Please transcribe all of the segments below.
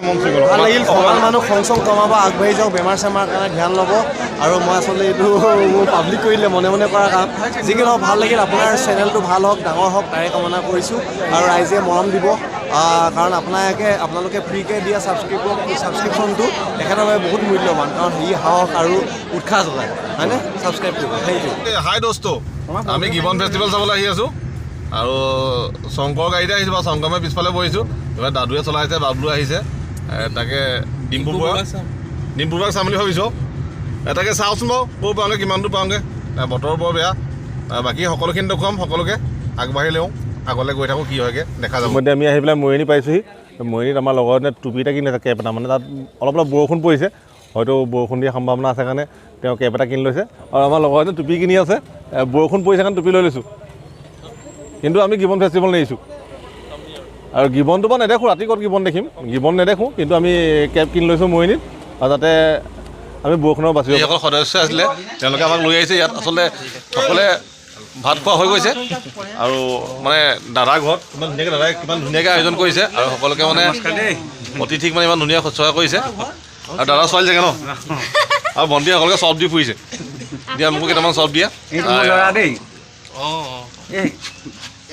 মন চুই গ'ল। ভাল লাগিল। সমান মানুহ খং চং কমাব, আগবাঢ়ি যাওক, বেমাৰ চেমাৰ কাৰণে ধ্যান ল'ব। আৰু মই আচলতে এইটো মোৰ পাব্লিক কৰি দিলে, মনে মনে কৰা কাম। যি কি নহওক, ভাল লাগিল। আপোনাৰ চেনেলটো ভাল হওক, ডাঙৰ হওক, তাৰে কামনা কৰিছোঁ। আৰু ৰাইজে মৰম দিব, কাৰণ আপোনালোকে ফ্ৰীকৈ দিয়া ছাবস্ক্ৰিপশ্যনটো তেখেতৰ বাবে বহুত মূল্যৱান, কাৰণ সি সাহস আৰু উৎসাহ যোগায়, হয়নে? ছাবস্ক্ৰাইব কৰিব। Thank U. হাই দোস্ত, আমি গিবন ফেষ্টিভেল চাবলৈ আহি আছোঁ আৰু শংকৰ গাড়ীতে আহিছোঁ বা শংকৰ মই পিছফালে বহিছোঁ। এইবাৰ দাদুৱে চলাইছে, বাবলু আহিছে। তাকে ডিম্পু বৰুৱা, ডিম্পু বৰুৱাক চাম বুলি ভাবিছোঁ। তাকে চাওঁচোন বাৰু ক'ৰ পাওঁগৈ, কিমান দূৰ পাওঁগৈ। বতৰ বৰ বেয়া। বাকী সকলোখিনি দেখুৱাম সকলোকে। আগবাঢ়ি লওঁ, আগলৈ গৈ থাকোঁ, কি হয়গৈ দেখা যাব। ইতিমধ্যে আমি আহি পেলাই মৰিয়নি পাইছোঁহি। মৰিয়নিত আমাৰ লগৰ এজনে টুপি এটা কিনি আছে, কেপ এটা। মানে তাত অলপ অলপ বৰষুণ পৰিছে, হয়তো বৰষুণ দিয়াৰ সম্ভাৱনা আছে কাৰণে তেওঁ কেপ এটা কিনি লৈছে। আৰু আমাৰ লগৰ এজনে টুপি কিনি আছে, বৰষুণ পৰিছে কাৰণে টুপি লৈ লৈছোঁ। কিন্তু আমি গিবন ফেষ্টিভেল নেৰিছোঁ আৰু গিবনটো বাৰু নেদেখোঁ, ৰাতি ক'ত গিবন দেখিম, গিবন নেদেখোঁ। কিন্তু আমি কেপ কিনি লৈছোঁ মৰিয়নিত আৰু যাতে আমি বৰষুণৰ বাচিব। যিসকল সদস্য আছিলে, তেওঁলোকে আমাক লৈ আহিছে ইয়াত। আচলতে সকলোৱে ভাত খোৱা হৈ গৈছে আৰু মানে দাদাৰ ঘৰত ইমান ধুনীয়াকৈ, দাদাই কিমান ধুনীয়াকৈ আয়োজন কৰিছে আৰু সকলোকে মানে অতিথিক মানে ইমান ধুনীয়া শুশ্ৰূষা কৰিছে। আৰু দাদা ছোৱালী চাগে ন, আৰু ভণ্টি সকলোকে চপ দি ফুৰিছে। দিয়া, মোকো কেইটামান চপ দিয়া।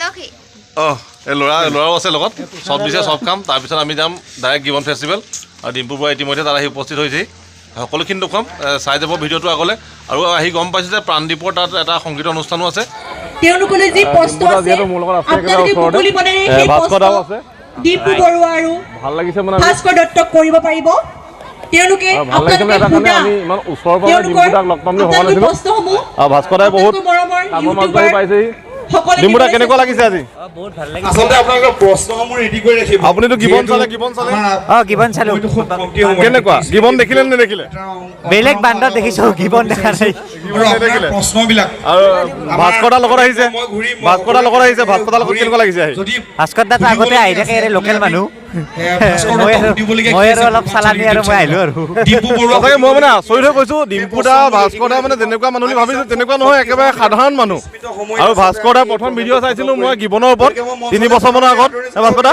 লক্ষী। অঁ, এই ল'ৰা ল'ৰাও আছে লগত। চপ দিছে, চপ খাম। তাৰপিছত আমি যাম ডাইৰেক্ট গিবন ফেষ্টিভেল। আৰু ডিম্পু বৰা ইতিমধ্যে তাত আহি উপস্থিত হৈছেহি। সকলোখিনি দেখুৱাম, চাই যাব ভিডিঅ'টো আগলৈ। আৰু আহি গম পাইছোঁ যে প্ৰাণদ্বীপৰ তাত এটা সংগীত অনুষ্ঠানো আছে। তেওঁলোকলৈ যি প্ৰশ্ন ডিম্পু দা আছে, যিহেতু মোৰ লগত আছে একেবাৰে আপোনালোকে ওচৰতে। মুকলি মনেৰে সেই ভাস্কৰ প্ৰশ্ন দাও আছে। ডিম্পু বৰুৱা আৰু ভাল লাগিছে মানে আমি ভাস্কৰ দত্তক কৰিব পাৰিব। তেওঁলোকে আৰু ভাল লাগিছে মানে আপোনালোকে এটা কাৰণে সোধা আমি ইমান ওচৰৰ পৰা মানে তেওঁলোকৰ ডিম্পু দাক লগ পাম বুলি ভবা আপোনালোকৰ নাছিলোঁ। প্ৰশ্নসমূহ আৰু ভাস্কৰ দাই বহুত আপোনালোকৰ মৰমৰ কামৰ মাজত আহি ইউটিউবাৰ পাইছেহি। সকলে ডিম্পু দা, দিবলৈ কেনেকুৱা লাগিছে আজি? আচলতে আপোনালোকৰ প্ৰশ্নসমূহ ৰেডি কৰি ৰাখিব। আপুনিতো গিবন চালে, গিবন চালে? অ, গিবন চালো। সময়টো খুব কমটি সময়। কেনেকুৱা গিবন, দেখিলে নে নেদেখিলে? বেলেগ বান্দৰ দেখিছো, গিবন দেখা নাই। আৰু আপোনাৰ প্ৰশ্নবিলাক আৰু ভাস্কৰ দাৰ লগত আহিছে। মই ঘূৰি মই ভাস্কৰ দাৰ লগত আহিছে। ভাস্কৰ দাৰ লগত কেনেকুৱা লাগিছে আহি? যদি ভাস্কৰ দাটো আগতে আহি থাকে, ইয়াৰে লোকেল মানুহ। ভাস্কৰ মই দত্তক আৰু সুধিবলগীয়া মই কি আৰু আছে? অলপ চালানি আৰু মই আহিলো আৰু। ডিম্পু বৰুৱা। সঁচাকৈ মই মানে আচৰিত হৈ গৈছোঁ। ডিম্পু দা, ভাস্কৰ দা মানে যেনেকুৱা মানুহ বুলি ভাবিছোঁ তেনেকুৱা নহয়, একেবাৰে সাধাৰণ মানুহ। আৰু ভাস্কৰ দাৰ প্ৰথম ভিডিঅ' চাইছিলোঁ মই গিবনৰ ওপৰত 3 বছৰমানৰ আগত। ভাস্কৰ দা,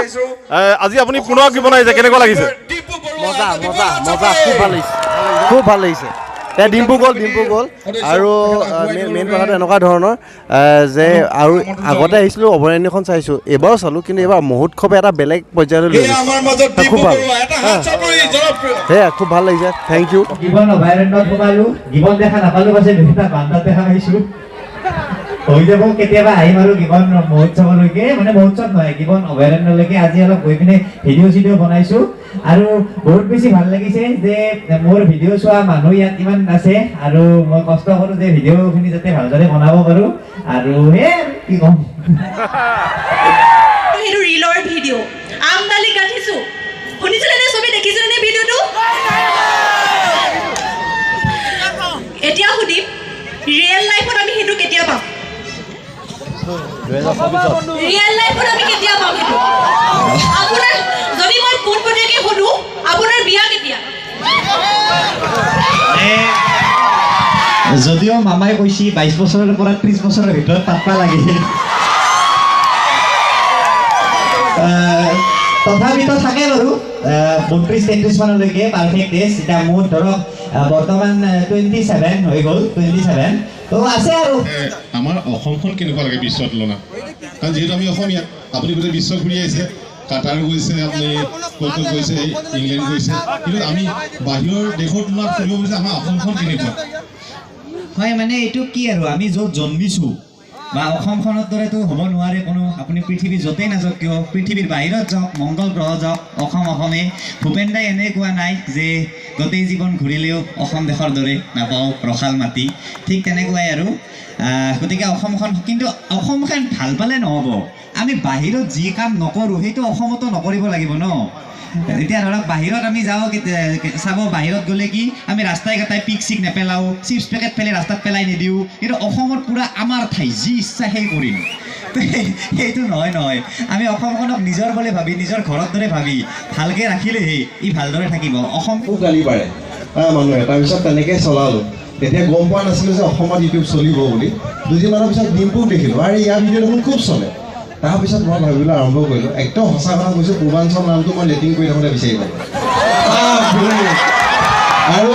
আজি আপুনি পুনৰ গিবন আহিছে, কেনেকুৱা লাগিছে? ডিম্পু বৰুৱা। মজা, মজা, মজা, খুব ভাল লাগিছে, খুব ভাল লাগিছে। এতিয়া ডিম্পু গ'ল, ডিম্পু গ'ল। আৰু মেইন কথাটো এনেকুৱা ধৰণৰ যে আৰু আগতে আহিছিলোঁ, অভয়াৰণ্যখন চাইছোঁ, এইবাৰো চালোঁ, কিন্তু এইবাৰ মহোৎসৱে এটা বেলেগ পৰ্যায়লৈ লৈ এই গৈছে। আমাৰ মাজত খুব ডিম্পু ভাল। বৰুৱা, এটা হাত চাপৰি জনপ্ৰিয়। সেয়া খুব ভাল লাগিছে। Thank U. Gibbon অভয়াৰণ্যত সোমালো, গিবন দেখা নাপালো, পাছে দুটা বান্দৰ দেখা পাইছো। হৈ যাব, কেতিয়াবা আহিম আৰু গিবন মহোৎসৱলৈকে, মানে মহোৎসৱ নহয়, গিবন অভয়াৰণ্যলৈকে। আজি অলপ গৈ পিনে ভিডিঅ' চিডিঅ' বনাইছো আৰু বহুত বেছি ভাল লাগিছে যে মোৰ ভিডিঅ' চোৱা মানুহ ইয়াত ইমান আছে আৰু মই কষ্ট কৰোঁ যে ভিডিঅ'খিনি যাতে ভালদৰে বনাব পাৰোঁ। আৰু সেয়াই আৰু কি ক'ম। সেইটো ৰিলৰ ভিডিঅ', আমদালি গাঁঠিছো, শুনিছিলে নে? চবে দেখিছিলে নে ভিডিঅ'টো? এতিয়া সুধিম, ৰিয়েল লাইফত আমি সেইটো কেতিয়া পাম? ৰিয়েল লাইফত আমি কেতিয়া পাম সেইটো? আপোনাৰ যদি মই পোনপটীয়াকৈ সুধো, আপোনাৰ বিয়া কেতিয়া? যদিও মামাই কৈছি 22 বছৰৰ পৰা 30 বছৰৰ ভিতৰত পাতবা লাগে, তথাপিতো থাকে বাৰু 32 33 মানলৈকে পাৰফেক্ট এজ। এতিয়া মোৰ ধৰক বৰ্তমান 27 হৈ গ'ল, 27 তো আছে আৰু। আমাৰ অসমখন কেনেকুৱা লাগে বিশ্বৰ তুলনাত? কাৰণ যিহেতু আমি অসমীয়া, আপুনি গোটেই বিশ্ব ঘূৰি আহিছে, কাটাৰ গৈছে, আপুনি ক'ত ক'ত গৈছে, ইংলেণ্ড গৈছে, কিন্তু আমি বাহিৰৰ দেশৰ তুলনাত ফুৰিব গৈছে, আমাৰ অসমখন কেনেকুৱা? হয়, মানে এইটো কি আৰু, আমি য'ত জন্মিছোঁ বা অসমখনৰ দৰেতো হ'ব নোৱাৰে কোনো। আপুনি পৃথিৱীৰ য'তেই নাযাওক কিয়, পৃথিৱীৰ বাহিৰত যাওক, মংগল গ্ৰহ যাওক, অসম অসমেই। ভূপেন দাই এনেই কোৱা নাই যে গোটেই জীৱন ঘূৰিলেও অসম দেশৰ দৰে নাপাওঁ ৰসাল মাটি। ঠিক তেনেকুৱাই আৰু। গতিকে অসমখন, কিন্তু অসমখন ভাল পালে নহ'ব, আমি বাহিৰত যি কাম নকৰোঁ সেইটো অসমতো নকৰিব লাগিব ন। এতিয়া ধৰক বাহিৰত আমি যাওঁ চাব, বাহিৰত গ'লে কি আমি ৰাস্তাই ঘাটাই পিক চিক নেপেলাওঁ, চিপছ পেকেট পেলাই ৰাস্তাত পেলাই নিদিওঁ, কিন্তু অসমত পূৰা আমাৰ ঠাই, যি ইচ্ছা সেই কৰিম। তো সেইটো নহয় নহয়। আমি অসমখনক নিজৰ বুলি ভাবি, নিজৰ ঘৰৰ দৰে ভাবি ভালকৈ ৰাখিলেহে ই ভালদৰে থাকিব অসম। খুব গালি পাৰে মানুহে। তাৰপিছত তেনেকৈ চলালোঁ। তেতিয়া গম পোৱা নাছিলোঁ যে অসমত ইউটিউব চলিব বুলি। দুদিনমানৰ পিছত ডিম্পুক দেখিলোঁ, আৰু ইয়াৰ ভিডিঅ' দেখোন খুব চলে। তাৰপিছত মই ভাবিবলৈ আৰম্ভ কৰিলোঁ। একদম সঁচা কথা কৈছোঁ, পূৰ্বাঞ্চল নামটো মই লেট্ৰিন কৰি থাকোঁতে বিচাৰি পালোঁ। আৰু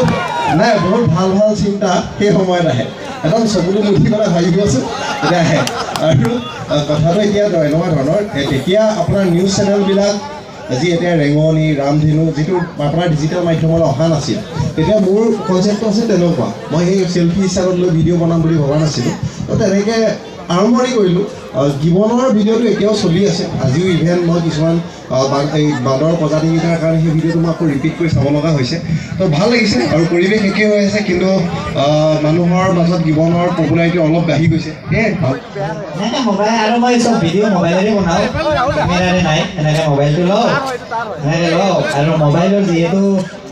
নাই, বহুত ভাল ভাল চিন্তা সেই সময়ত আহে। একদম চকুটো মুদি পেলাই ভাবিবচোন, তেতিয়া আহে। আৰু কথাটো এতিয়া এনেকুৱা ধৰণৰ, তেতিয়া আপোনাৰ নিউজ চেনেলবিলাক যি এতিয়া ৰেঙনি, ৰামধেনু, যিটো আপোনাৰ ডিজিটেল মাধ্যমলৈ অহা নাছিল, তেতিয়া মোৰ কনচেপ্টটো আছিল তেনেকুৱা। মই সেই চেল্ফি হিচাপত লৈ ভিডিঅ' বনাম বুলি ভবা নাছিলোঁ। তো তেনেকৈ আৰম্ভণি কৰিলোঁ। গিবনৰ ভিডিঅ'টো এতিয়াও চলি আছে আজিও। ইভেন মই কিছুমান এই বান্দৰ প্ৰজাতিকেইটাৰ কাৰণে সেই ভিডিঅ'টো মই আকৌ ৰিপিট কৰি চাব লগা হৈছে। তো ভাল লাগিছে আৰু পৰিৱেশ একেই হৈ আছে, কিন্তু মানুহৰ মাজত গিবনৰ পপুলাৰিটি অলপ বাঢ়ি গৈছে, সেয়াই ভাল। নাই, মোবাইল আৰু মই চব ভিডিঅ' মোবাইলেৰে বনাওঁ, কেমেৰাৰে নাই। এনেকৈ মোবাইলটো লওঁ, এনেকৈ লওঁ। আৰু মোবাইলৰ যিহেতু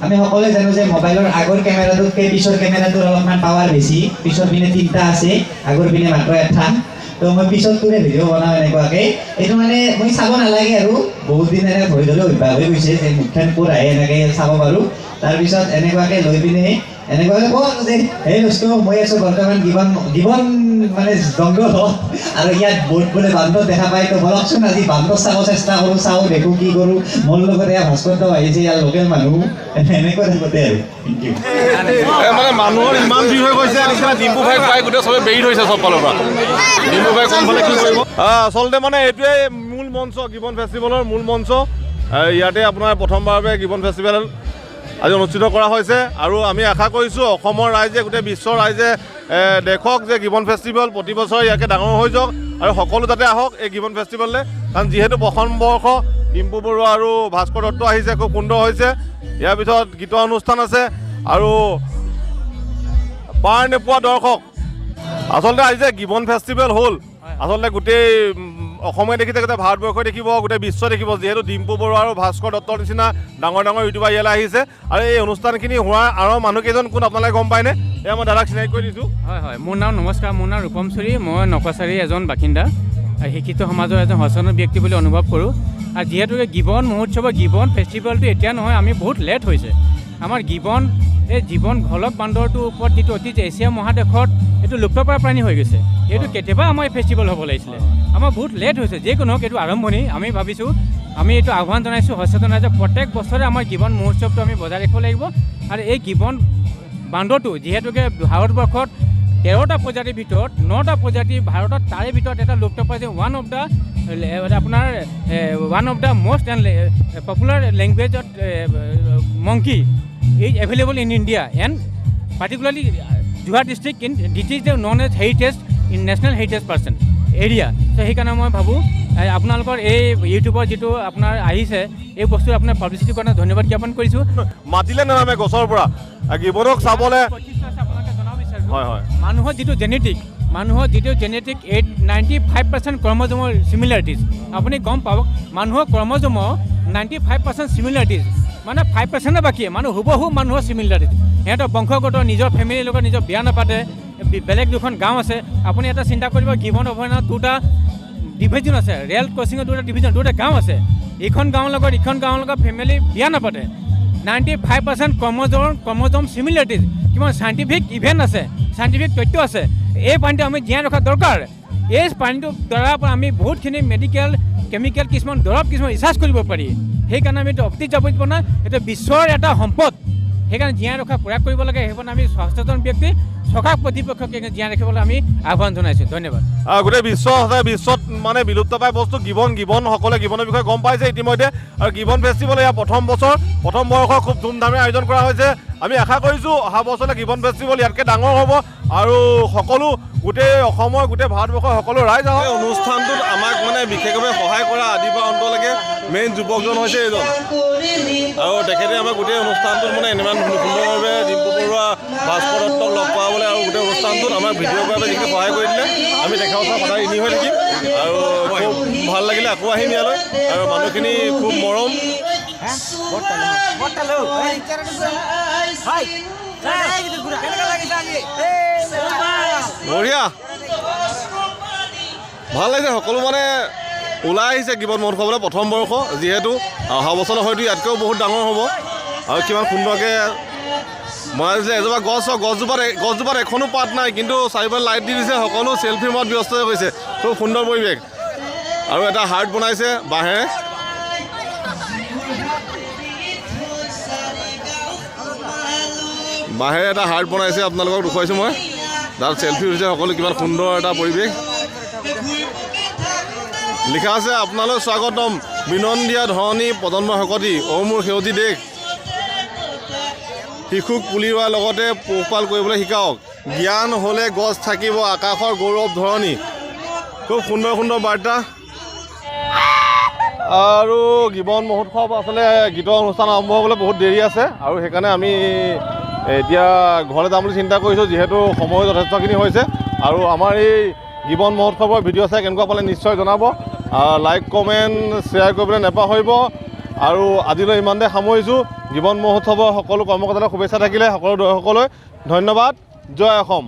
আমি সকলোৱে জানো যে মোবাইলৰ আগৰ কেমেৰাটোতকৈ পিছৰ কেমেৰাটোৰ অলপমান পাৱাৰ বেছি। পিছৰ পিনে তিনিটা আছে, আগৰ পিনে মাত্ৰ এটা। তো মই পিছৰটোৰে ভিডিঅ' বনাওঁ এনেকুৱাকৈ। এইটো মানে মই চাব নালাগে আৰু বহুত দিন এনেকৈ ধৰি ধৰি অভ্যাস হৈ গৈছে যে মুখখন ক'ত আহে, এনেকৈ চাব পাৰোঁ। তাৰপিছত এনেকুৱাকৈ লৈ পিনে এনেকুৱাকৈ কওঁ যে সেই দোস্ত, মই আছোঁ বৰ্তমান গিবন মানে জংঘলত আৰু ইয়াত বহুত বোলে বান্দৰ দেখা পায়। তো বলকচোন, আজি বান্দৰ চাব চেষ্টা কৰোঁ, চাওঁ, দেখোঁ কি কৰোঁ। মোৰ লগত এয়া ভাস্কৰ দাও আহিছে, ইয়াৰ লোকেল মানুহ। এনেকুৱা থাকোঁতে আৰু thank U. মানে মানুহৰ ইমান ভিৰ হৈ গৈছে, নিচিনা ডিম্পু ভাইক পাই গোটেই চবে বেৰি ধৰিছে চব ফালৰ পৰা। ডিম্পু ভাই কোনফালে কি কৰিব? আচলতে মানে এইটোৱে মূল মঞ্চ, গিবন ফেষ্টিভেলৰ মূল মঞ্চ। ইয়াতে আপোনাৰ প্ৰথমবাৰৰ বাবে গিবন ফেষ্টিভেল আজি অনুষ্ঠিত কৰা হৈছে আৰু আমি আশা কৰিছোঁ অসমৰ ৰাইজে, গোটেই বিশ্বৰ ৰাইজে দেখক যে গিবন ফেষ্টিভেল প্ৰতি বছৰে ইয়াকে ডাঙৰ হৈ যাওক আৰু সকলো যাতে আহক এই গিবন ফেষ্টিভেললৈ। কাৰণ যিহেতু প্ৰথম বৰ্ষ ডিম্পু বৰুৱা আৰু ভাস্কৰ দত্ত আহিছে, খুব সুন্দৰ হৈছে। ইয়াৰ পিছত গীতৰ অনুষ্ঠান আছে আৰু পাৰ নোপোৱা দৰ্শক। আচলতে আজি যে গিবন ফেষ্টিভেল হ'ল, আচলতে গোটেই অসমে দেখিছে, গোটেই ভাৰতবৰ্ষই দেখিব, গোটেই বিশ্ব দেখিব। যিহেতু ডিম্পু বৰুৱা আৰু ভাস্কৰ দত্তৰ নিচিনা ডাঙৰ ডাঙৰ ইউটিউবাৰ ইয়ালৈ আহিছে আৰু এই অনুষ্ঠানখিনি হোৱাৰ আঁৰৰ মানুহকেইজন কোন আপোনালোকে গম পায়নে? এয়া মই দাদাক চিনাকি কৰি দিছোঁ। হয়, মোৰ নাম, নমস্কাৰ, মোৰ নাম ৰূপম চুৰী। মই নকছাৰীৰ এজন বাসিন্দা, শিক্ষিত সমাজৰ এজন সচেতন ব্যক্তি বুলি অনুভৱ কৰোঁ। আৰু যিহেতুকে গিবন মহোৎসৱৰ গিবন ফেষ্টিভেলটো এতিয়া নহয়, আমি বহুত লেট হৈছে। আমাৰ গিবন এই জীৱন ঘলক বান্দৰটোৰ ওপৰত যিটো অতীত এছিয়া মহাদেশত এইটো লুপ্তপ্ৰায় প্ৰাণী হৈ গৈছে, এইটো কেতিয়াবা আমাৰ এই ফেষ্টিভেল হ'ব লাগিছিলে, আমাৰ বহুত লেট হৈছে। যিকোনো হওক, এইটো আৰম্ভণি। আমি ভাবিছোঁ, আমি এইটো আহ্বান জনাইছোঁ সচেতন ৰাইজক, প্ৰত্যেক বছৰে আমাৰ গিবন মহোৎসৱটো আমি বজাই ৰাখিব লাগিব। আৰু এই গিবন বান্দৰটো যিহেতুকে ভাৰতবৰ্ষত 13টা প্ৰজাতিৰ ভিতৰত 9টা প্ৰজাতি ভাৰতত, তাৰে ভিতৰত এটা লুপ্তপ্ৰায় যে ওৱান অফ the আপোনাৰ one of the most and popular লেংগুৱেজত monkey is available in India and particularly Jorhat district in this is the known as heritage in national heritage person area. চ' সেইকাৰণে মই ভাবোঁ আপোনালোকৰ এই ইউটিউবৰ যিটো আপোনাৰ আহিছে এই বস্তু আপোনাৰ পাব্লিচিটিৰ কাৰণে ধন্যবাদ জ্ঞাপন কৰিছোঁ। মাতিলে নানামে গছৰ পৰা গিবনক চাবলৈ। বৈশিষ্ট্য আছে, আপোনালোকে জনাব বিচাৰিছোঁ। হয়। মানুহৰ যিটো জেনেটিক 95% ক্ৰমজমৰ চিমিলাৰিটিজ, আপুনি গম পাব মানুহৰ ক্ৰমজমৰ 95% চিমিলাৰিটিজ, মানে 5%-এ বাকী, মানুহ হুবহু মানুহৰ চিমিলাৰিটিজ। সিহঁতৰ বংশগত নিজৰ ফেমিলিৰ লগত নিজৰ বিয়া নাপাতে, বেলেগ দুখন গাঁও আছে। আপুনি এটা চিন্তা কৰিব, গিবন অভয়াৰণ্যত দুটা ডিভিজন আছে, ৰেল ক্ৰচিঙৰ দুটা ডিভিজন, দুটা গাঁও আছে। ইখন গাঁৱৰ লগত ইখন গাঁৱৰ লগত ফেমিলি বিয়া নাপাতে। 95% ক্ৰমজম চিমিলাৰিটিজ, কিমান চাইণ্টিফিক ইভেণ্ট আছে, চাইণ্টিফিক তথ্য আছে। এই পানীটো আমি জীয়াই ৰখা দৰকাৰ। এই পানীটোৰ দ্বাৰা আমি বহুতখিনি মেডিকেল কেমিকেল কিছুমান দৰৱ কিছুমান ৰিচাৰ্চ কৰিব পাৰি। সেইকাৰণে আমি এইটো অতীত যাবত বনাই এইটো বিশ্বৰ এটা সম্পদ, সেইকাৰণে জীয়াই ৰখাৰ প্ৰয়াস কৰিব লাগে। সেইকাৰণে আমি সচেতন ব্যক্তি চৰকাৰ কৰ্তৃপক্ষক জীয়াই ৰাখিবলৈ আমি আহ্বান জনাইছোঁ। ধন্যবাদ। গোটেই বিশ্ব বিশ্বত মানে বিলুপ্তপ্ৰায় বস্তু গিবন, গিবন সকলোৱে গিবনৰ বিষয়ে গম পাইছে ইতিমধ্যে। আৰু গিবন ফেষ্টিভেল ইয়াৰ প্ৰথম বছৰ, প্ৰথম বৰ্ষ খুব ধুমধামেৰে আয়োজন কৰা হৈছে। আমি আশা কৰিছোঁ অহা বছৰলৈ গিবন ফেষ্টিভেল ইয়াতকৈ ডাঙৰ হ'ব আৰু সকলো গোটেই অসমৰ গোটেই ভাৰতবৰ্ষৰ সকলো ৰাইজ আহক। এই অনুষ্ঠানটোত আমাক মানে বিশেষভাৱে সহায় কৰা আদিৰ পৰা অন্তলৈকে মেইন যুৱকজন হৈছে এইজন, আৰু তেখেতে আমাক গোটেই অনুষ্ঠানটোত মানে ইমান সুন্দৰভাৱে ডিম্পু বৰুৱা, ভাস্কৰ দত্তক লগ পাবলৈ আৰু গোটেই অনুষ্ঠানটোত আমাক ভিডিঅ' কৰাবলৈ যিখিনি সহায় কৰি দিলে, আমি তেখেতৰ ওচৰত সদায় ঋণী হৈ থাকিম। আৰু খুব ভাল লাগিলে, আকৌ আহিম ইয়ালৈ। আৰু মানুহখিনি খুব মৰম। বঢ়িয়া, ভাল লাগিছে। সকলো মানে ওলাই আহিছে গিবন মহোৎসৱলৈ, প্ৰথম বৰ্ষ যিহেতু, অহা বছৰলৈ হয়তো ইয়াতকৈও বহুত ডাঙৰ হ'ব। আৰু কিমান সুন্দৰকৈ বনাই দিছে। এজোপা গছ, গছজোপাত এখনো পাত নাই, কিন্তু চাৰিওফালে লাইট দি দিছে, সকলো চেলফি মত ব্যস্ত হৈ গৈছে। খুব সুন্দৰ পৰিৱেশ। আৰু এটা হাৰ্ট বনাইছে বাঁহেৰে। বাঁহেৰে এটা হাৰ্ট বনাইছে, আপোনালোকক দেখুৱাইছোঁ মই। তাত চেলফি উঠিছে সকলো, কিমান সুন্দৰ এটা পৰিৱেশ। লিখা আছে, আপোনালৈ স্বাগতম, বিনন্দীয়া ধৰণী, প্ৰজন্ম শকতি, অ' মোৰ সেউজী দেশ। শিশুক পুলি ৰোৱাৰ লগতে পোহপাল কৰিবলৈ শিকাওক। জ্ঞান হ'লে গছ থাকিব, আকাশৰ গৌৰৱ ধৰণী। খুব সুন্দৰ সুন্দৰ বাৰ্তা। আৰু গিবন মহোৎসৱ আচলতে গীতৰ অনুষ্ঠান আৰম্ভ হ'বলৈ বহুত দেৰি আছে আৰু সেইকাৰণে আমি এতিয়া ঘৰলৈ যাম বুলি চিন্তা কৰিছোঁ, যিহেতু সময় যথেষ্টখিনি হৈছে। আৰু আমাৰ এই গিবন মহোৎসৱৰ ভিডিঅ' চাই কেনেকুৱা পালে নিশ্চয় জনাব, লাইক, কমেণ্ট, শ্বেয়াৰ কৰিবলৈ নাপাহৰিব। আৰু আজিলৈ ইমানতে সামৰিছোঁ। গিবন মহোৎসৱৰ সকলো কৰ্মকৰ্তালৈ শুভেচ্ছা থাকিলে, সকলো দৰ্শকলৈ ধন্যবাদ। জয় অসম।